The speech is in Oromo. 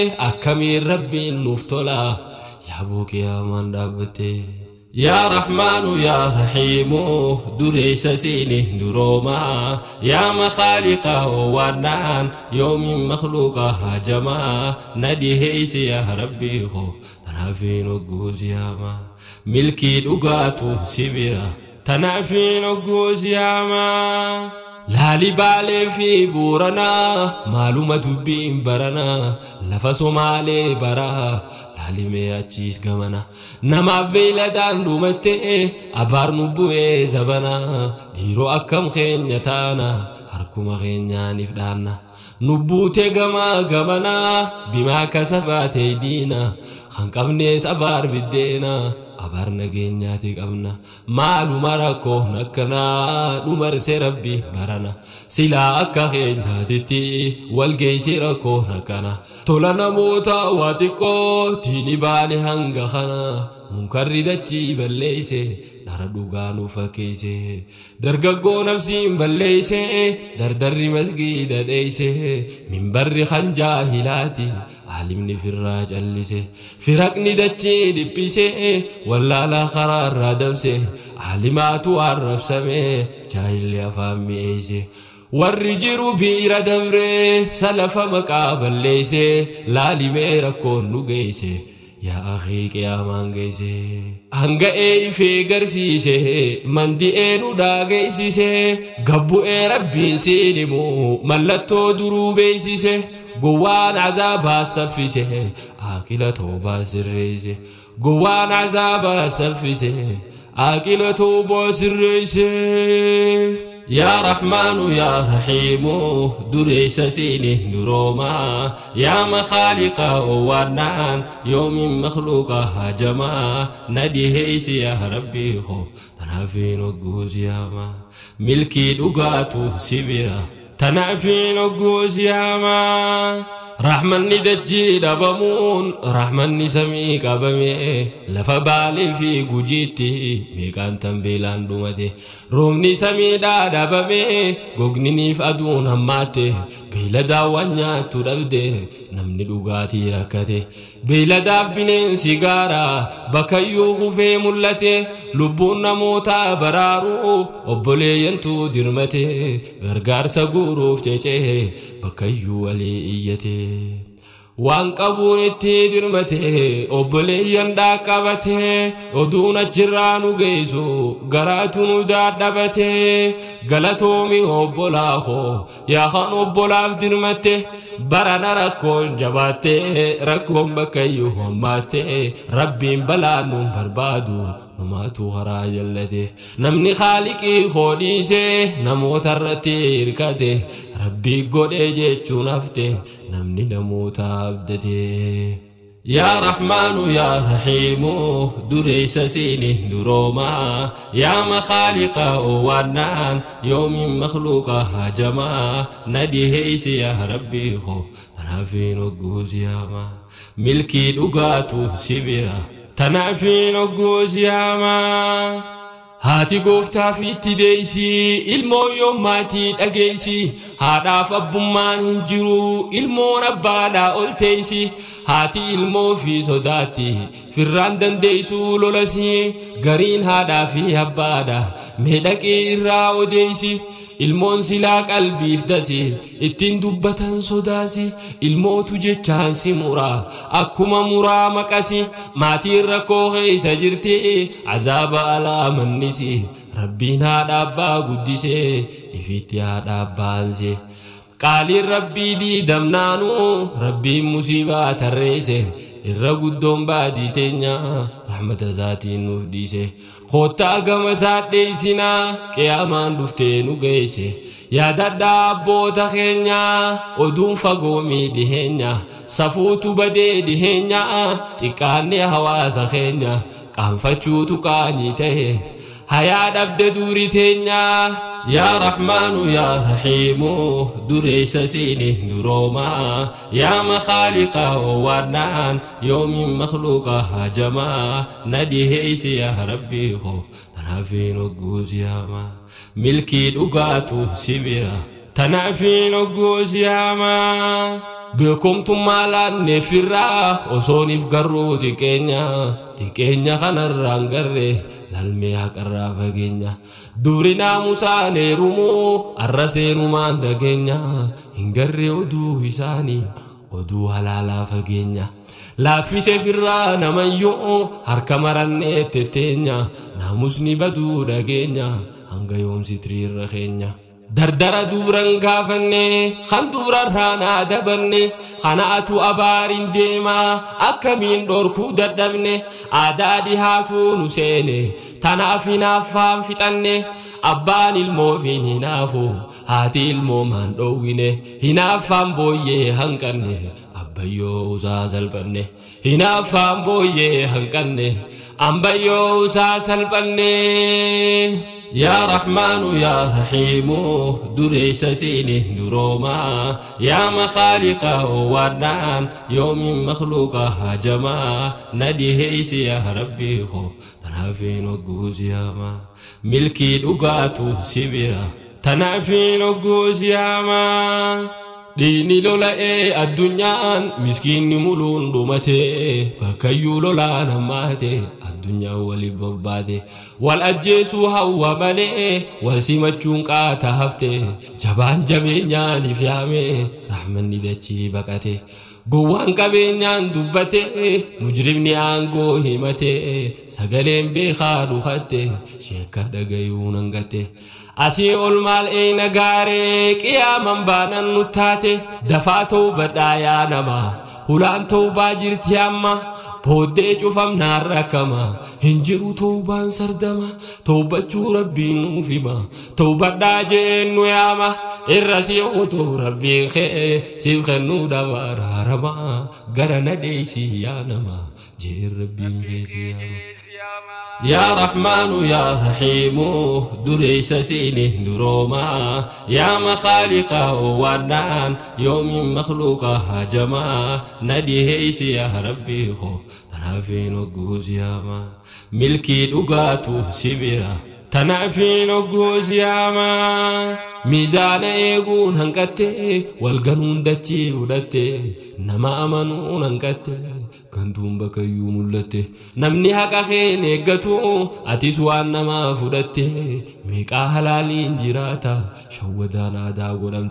Akkamiin Rabbiin nuuf tola yaaboo qiyaamaan dhaabbatte. Yaa Rahmaanu yaa Rahiimu dureessa siini duroomaa yaa makhaaliqa waannaan yoomiin makhluuqa hajamaa na dhiheeysi yaa Rabbii koo tanaafiin hogguu siyaamaa milkii dhugaatu si bira tanaafiin hogguu siyaamaa. Laali Baalee fi Booranaa maaluma dubbiin baranaa lafa Somaalee baraa laalimee achiis gamana namaaf beeyladaan dhumattee abaar nu bu'ee zabanaa dhiiroo akkam keenya taana harkuma keenyaaniif dhaanna nu buutee gamaa gamanaa bimaa kasabaatee diina kan qabnees abaar biddeena abaar nageenyaati qabna maaluma rakkoon akkanaa dhumarse Rabbi barana silaa akka keenyaatitti walgeessi rakkoon akkana tola namoota waa xiqqoo tiini baane hanga kana munkarri dachii balleeyse dhara dhugaa nu fakkeeyse dargaggoo nafsiin balleeyse dardarri masgiida dheeyse minbarri kan jaahilaati aalimni firraa callise firaqni dachii dhiphise wallaala karaarraa dabse aalimaatu arrabsame jaahilli afaan mi'eeyse warri jiru biira dabree salafa maqaa balleeyse laalimee rakkoon nu geeyse yaa akhii qiyaamaan geeyse hanga'ee ifee garsiise mandi'ee nu dhaageessise gabbu'ee Rabbiin siin himu mallattoo duruu beeksise gowwaan azaabaa saffise aaqila toobaa sirreeyse gowwaan azaabaa saffise aaqila toobaa sirreeyse. Yaa Rahmaanu yaa Rahiimu dureessa siini duroomaa yaa makhaaliqa waannaan yoomiin makhluuqa hajamaa na dhiheeysi yaa Rabbii koo tanaafiin hogguu siyaamaa milkii dhugaatu si bira tanaafiin hogguu siyaamaa. Rahmanni dachii dhabamuun rahmanni samii qabame lafa Baalee fi Gujiitti meeqaan tan beelaan dhumate roobni samiidhaa dhabame gogniniif aduun hammaatte beeyladaa waan nyaattu dhabde namni dhugaatii rakkate beeyladaaf bineensi gaara bakkayyuu kufee mul'ate lubbuun namootaa baraaruu obboleeyyantu dirmate gargaarsa guuruuf cecee bakkayyuu walii iyyate. Waan qabuun itti dirmate obboleeyyan dhaqqabate oduun achirraa nu geessu garaatu nu dadhabate galatoomi obbolaa koo yaa kan obbolaaf dirmatte barana rakkoon jabaatte rakkoon bakkayyuu hammaatte Rabbiin balaa nuun barbaadu numaatu karaa jallate namni khaaliqii koo dhiise namoota irratti hirkate Rabbii godhee jechuun hafte namni namoota abdate. Yaa Rahmaanu yaa Rahiimu dureessa siini duroomaa yaa makhaaliqa waannaan yoomiin makhluuqa hajamaa na dhiheeysi yaa Rabbii koo tanaafiin hogguu siyaamaa milkii dhugaatu si bira tanaafiin hogguu siyaamaa. Haati gooftaaf itti deeysi ilmoo yoommaatii dhageeysi haadhaaf abbummaan hin jiru ilmoon abbaadhaa ol teeysi haati ilmoo fi sodaatti firraan dandeeysuu lolasi gariin haadhaa fi abbaadha meedhaqee irraa odeeysi ilmoon silaa qalbiif dasi ittiin dubbatan sodaasi ilmootu jechaan si muraa akkuma muraa maqasi maatiin rakkoo keessa jirti azaaba alaa mannisi Rabbiin haadha abbaa guddisee ifitti haadha abbaanse qaaliin Rabbii diidamnaanuu Rabbiin musiibaa tarreesse irra guddoon baadii teenya rahmata isaatiin nuuf dhiise koottaa gama isaa dheeysinaa qiyaamaan dhuftee nu geesse yaadadhaa abboota keenya oduun fagoomii dhiheenya safuutu badee dhiheenya xiqqaanni hawaasa keenya qaanfachuutu qaanii ta'e hayaa dhabde duuri teenya. Yaa Rahmaanu yaa Rahiimu dureessa siini duroomaa yaa makhaaliqa waannaan yoomiin makhluuqa hajamaa na dhiheeysi yaa Rabbii koo tanaafiin hogguu siyaamaa milkii dhugaatu si bira tanaafiin hogguu siyaamaa. Beekumtummaa laannee firraa osooniif garuu xiqqeenya xiqqeenya kanarraan garree lalmee haqarraa fageenya dubri naamusaan heerumuu arra seenumaan dhageenya hin garree oduu isaanii oduu halaalaa fageenya laaffisee firraa namayyuu harka marannee tetteenya naamusni baduu dhageenya hanga yoomsi tiriirra keenya. Dardara dubran gaafanne kan dubrarraa naa dabanne kanaatu abaariin deema akkamiin dhorkuu dadhabne aadaa dhihaatu nu seene tanaaf hinaaffaan fixanne abbaan ilmoofiin hinaafu haati ilmoo maan dhoowwine hinaaffaan booyyee hanqanne abbayyoo usaa salphanne hinaaffaan booyyee hanqanne ambayyoo usaa salphanne. يا رحمن يا رحيم دريس سيني دروما يا مخالق ودان يوم مخلوق هجما ندي يا ربي خو تنافين وقوز يا ما ملكي دقاتو سبيا تنافين وقوز يا ما Diini lola'ee addunyaan miskiinni muluun dhumate bakkayyuu lolaan hammaate addunyaan waliin bobbaate wal ajjeesuu hawwa malee wal simachuun qaata hafte jabaan jabeenyaan if yaame rahmanni dachii baqate gowwaan qabeenyaan dubbate mujrimni aangoo himate sagaleen beekaa dhukatte sheekka dhagayuun hangatte. Asii ol maal eena gaaree qiyaaman baanan nu taate dafaa tawbadhaa yaa nama hulaan tawbaa jirti amma booddee cufamnaan rakkama hin jiru tawbaan sardama tawbachuu rabbiin nuuf hima tawbadhaa jeen nu yaama irra si utuu rabbiin kee siif kennuu dhaba araarama gara na dheessii yaa nama jeen rabbiin kee si yaama. يا رحمن يا رحيم دريس سيني دروما يا مخالق ودان يوم مخلوق هجما ندي يا ربي خو تنافين وقوز يا ما ملكي دقاتو سبيا تنافين وقوز يا ما ميزان eeguun hanqatte walganuun dachii fudhatte nama amanuun hanqatte gantuun bakkayyuu mul'atte namni haqa keen eeggatu atis waan namaa fudhatte meeqaa halaaliin jiraata shawwadaan aadaa godhamte.